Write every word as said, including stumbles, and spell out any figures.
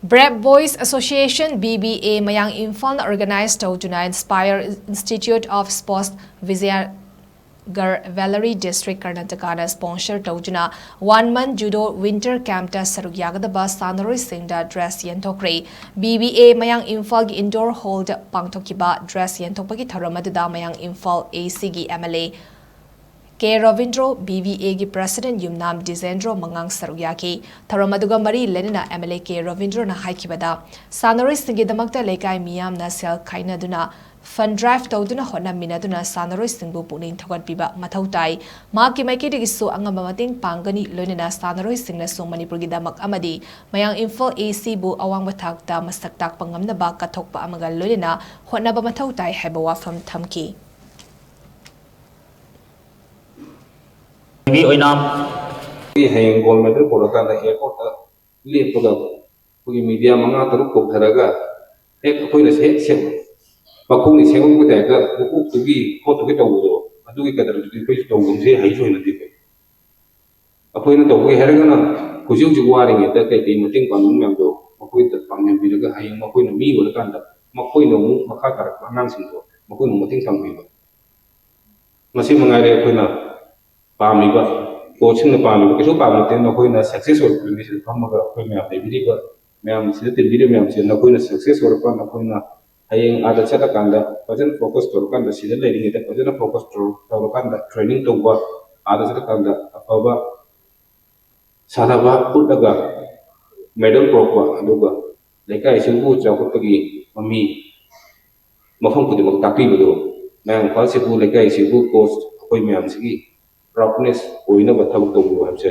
Brave Boys Association, B B A, ꯃꯌꯥꯡ ꯏꯝꯐꯥꯜꯅ organize ꯇꯧꯗꯨꯅ Inspire Institute of Sports, Vijaynagar, Bellary district, ꯀꯔꯅꯥꯇꯀꯥꯅ sponsor ꯇꯧꯗꯨꯅ one month judo winter campꯇ ꯁꯔꯨꯛ ꯌꯥꯒꯗꯕ ꯁꯥꯟꯅꯔꯣꯏꯁꯤꯡꯗ dress ꯌꯦꯟꯊꯣꯛꯈ꯭ꯔꯦ꯫ B B A ꯃꯌꯥꯡ ꯏꯝꯐꯥꯜꯒꯤ indoor hallꯗ ꯄꯥꯡꯊꯣꯛꯈꯤꯕ dress ꯌꯦꯟꯊꯣꯛꯄꯒꯤ ꯊꯧꯔꯝ ꯑꯗꯨꯗ ꯃꯌꯥꯡ ꯏꯝꯐꯥꯜ ACꯒꯤ MLA ꯀꯦ ꯔꯕꯤꯟꯗ꯭ꯔꯣ, BBAꯒꯤ president ꯌꯨꯝꯅꯥꯝ ꯗꯤꯖꯦꯟꯗ꯭ꯔꯣ ꯃꯉꯥꯡ ꯁꯔꯨꯛ ꯌꯥꯈꯤ꯫ ꯊꯧꯔꯝ ꯑꯗꯨꯒ ꯃꯔꯤ ꯂꯩꯅꯅ MLA ꯀꯦ ꯔꯕꯤꯟꯗ꯭ꯔꯣꯅ ꯍꯥꯏꯈꯤꯕꯗ, ꯁꯥꯟꯅꯔꯣꯏꯁꯤꯡꯒꯤꯗꯃꯛꯇ ꯂꯩꯀꯥꯏ ꯃꯤꯌꯥꯝꯅ ꯁꯦꯜ ꯈꯥꯏꯅꯗꯨꯅ fund drive ꯇꯧꯗꯨꯅ ꯍꯣꯠꯅꯃꯤꯟꯅꯗꯨꯅ ꯁꯥꯟꯅꯔꯣꯏꯁꯤꯡꯕꯨ ꯄꯨꯛꯅꯤꯡ ꯊꯧꯒꯠꯄꯤꯕ ꯃꯊꯧ ꯇꯥꯏ꯫ ꯃꯍꯥꯛꯀꯤ ꯃꯥꯏꯀꯩꯗꯒꯤꯁꯨ ꯑꯉꯝꯕ ꯃꯇꯦꯡ ꯄꯥꯡꯒꯅꯤ, ꯂꯣꯏꯅꯅ ꯁꯥꯟꯅꯔꯣꯏꯁꯤꯡꯅꯁꯨ ꯃꯅꯤꯄꯨꯔꯒꯤꯗꯃꯛ ꯑꯃꯗꯤ ꯃꯌꯥꯡ ꯏꯝꯐꯥꯜ ACꯕꯨ ꯑꯋꯥꯡꯕ ꯊꯥꯛꯇ ꯃꯁꯛ ꯇꯥꯛꯄ ꯉꯝꯅꯕ ꯀꯠꯊꯣꯛꯄ ꯑꯃꯒ ꯂꯣꯏꯅꯅ ꯍꯣꯠꯅꯕ ꯃꯊꯧ ꯇꯥꯏ ꯍꯥꯏꯕ ꯋꯥꯐꯝ ꯊꯝꯈꯤ꯫ ꯒꯤ ꯑꯣꯏꯅ ꯑꯩ ꯍꯌꯦꯡ gold medal ꯄꯨꯔꯛꯀꯥꯟꯗ airportꯇ ꯂꯦꯞꯄꯒ ꯑꯩꯈꯣꯏꯒꯤ media ꯃꯉꯥ ꯇꯔꯨꯛ ꯀꯧꯊꯔꯒ ꯍꯦꯛ ꯑꯩꯈꯣꯏꯅ ꯍꯦꯛ ꯁꯦꯝ ꯃꯈꯣꯡꯒꯤ ꯁꯦꯝꯃꯛꯄ typeꯇ ꯃꯀꯣꯛꯇꯨꯒꯤ ꯈꯣꯠꯇꯨꯒꯤ ꯇꯧꯕꯗꯣ, ꯑꯗꯨꯒꯤ ꯀꯗꯔꯗꯨꯗꯤ ꯑꯩꯈꯣꯏꯁꯨ ꯇꯧꯒꯨꯝꯁꯦ ꯍꯩꯁꯨ ꯍꯩꯅꯗꯦ꯫ ꯑꯩꯈꯣꯏꯅ ꯇꯧꯒꯦ ꯍꯥꯏꯔꯒꯅ ꯍꯧꯖꯤꯛ ꯍꯧꯖꯤꯛ ꯋꯥꯔꯤꯉꯩꯗ ꯀꯩꯀꯩ ꯃꯇꯦꯡ ꯄꯥꯡꯅꯤꯡꯕ ꯃꯌꯥꯝꯗꯣ ꯃꯈꯣꯏꯗ ꯄꯥꯡꯍꯟꯕꯤꯔꯒ ꯍꯌꯦꯡ ꯃꯈꯣꯏꯅ ꯃꯤ ꯑꯣꯏꯔꯀꯥꯟꯗ ꯃꯈꯣꯏꯅ ꯑꯃꯨꯛ ꯃꯈꯥ ꯇꯥꯔꯛꯄ ꯑꯉꯥꯡꯁꯤꯡꯗꯣ ꯃꯈꯣꯏꯅ ꯑꯃꯨꯛ ꯃꯇꯦꯡ ꯄꯥꯡꯕꯤꯕ꯫ ꯃꯁꯤ ꯃꯉꯥꯏꯔꯦ ꯑꯩꯈꯣꯏꯅ ꯄꯥꯝꯃꯤꯕ꯫ Coachꯁꯤꯡꯅ ꯄꯥꯝꯃꯤꯕ ꯀꯩꯁꯨ ꯄꯥꯝꯕ ꯅꯠꯇꯦ꯫ ꯃꯈꯣꯏꯅ success ꯑꯣꯏꯔꯛꯄꯗꯨꯅꯤ ꯁꯤꯗ ꯐꯝꯃꯒ ꯑꯩꯈꯣꯏ ꯃꯌꯥꯝ ꯂꯩꯕꯤꯔꯤꯕ ꯃꯌꯥꯝ, ꯁꯤꯗ ꯇꯤꯟꯕꯤꯔꯤꯕ ꯃꯌꯥꯝꯁꯦ ꯅꯈꯣꯏꯅ success ꯑꯣꯏꯔꯛꯄ, ꯅꯈꯣꯏꯅ ꯍꯌꯦꯡ ꯑꯥꯗ ꯆꯠꯂꯀꯥꯟꯗ ꯐꯖꯅ focus ꯇꯧꯔꯀꯥꯟꯗ, ꯁꯤꯗ ꯂꯩꯔꯤꯉꯩꯗ ꯐꯖꯅ focus ꯇꯧꯔ-, ꯇꯧꯔꯀꯥꯟꯗ training ꯇꯧꯕ, ꯑꯥꯗ ꯆꯠꯂꯀꯥꯟꯗ ꯑꯐꯕ ꯁꯥꯟꯅꯕ ꯎꯠꯂꯒ medal ꯄꯨꯔꯛꯄ, ꯑꯗꯨꯒ ꯂꯩꯀꯥꯏꯁꯤꯕꯨ ꯆꯥꯎꯈꯠꯄꯒꯤ ꯃꯃꯤ ꯃꯐꯝ ꯈꯨꯗꯤꯡꯃꯛ ꯇꯥꯛꯄꯤꯕꯗꯨ, ꯃꯌꯥꯡ ꯏꯝꯐꯥꯜꯁꯤꯕꯨ, ꯂꯩꯀꯥꯏꯁꯤꯕꯨ, coach ꯑꯩꯈꯣꯏ ꯃꯌꯥꯝꯁꯤꯒꯤ proudness ꯑꯣꯏꯅꯕ ꯊꯕꯛ ꯇꯧꯕꯤꯌꯨ ꯍꯥꯏꯕꯁꯦ꯫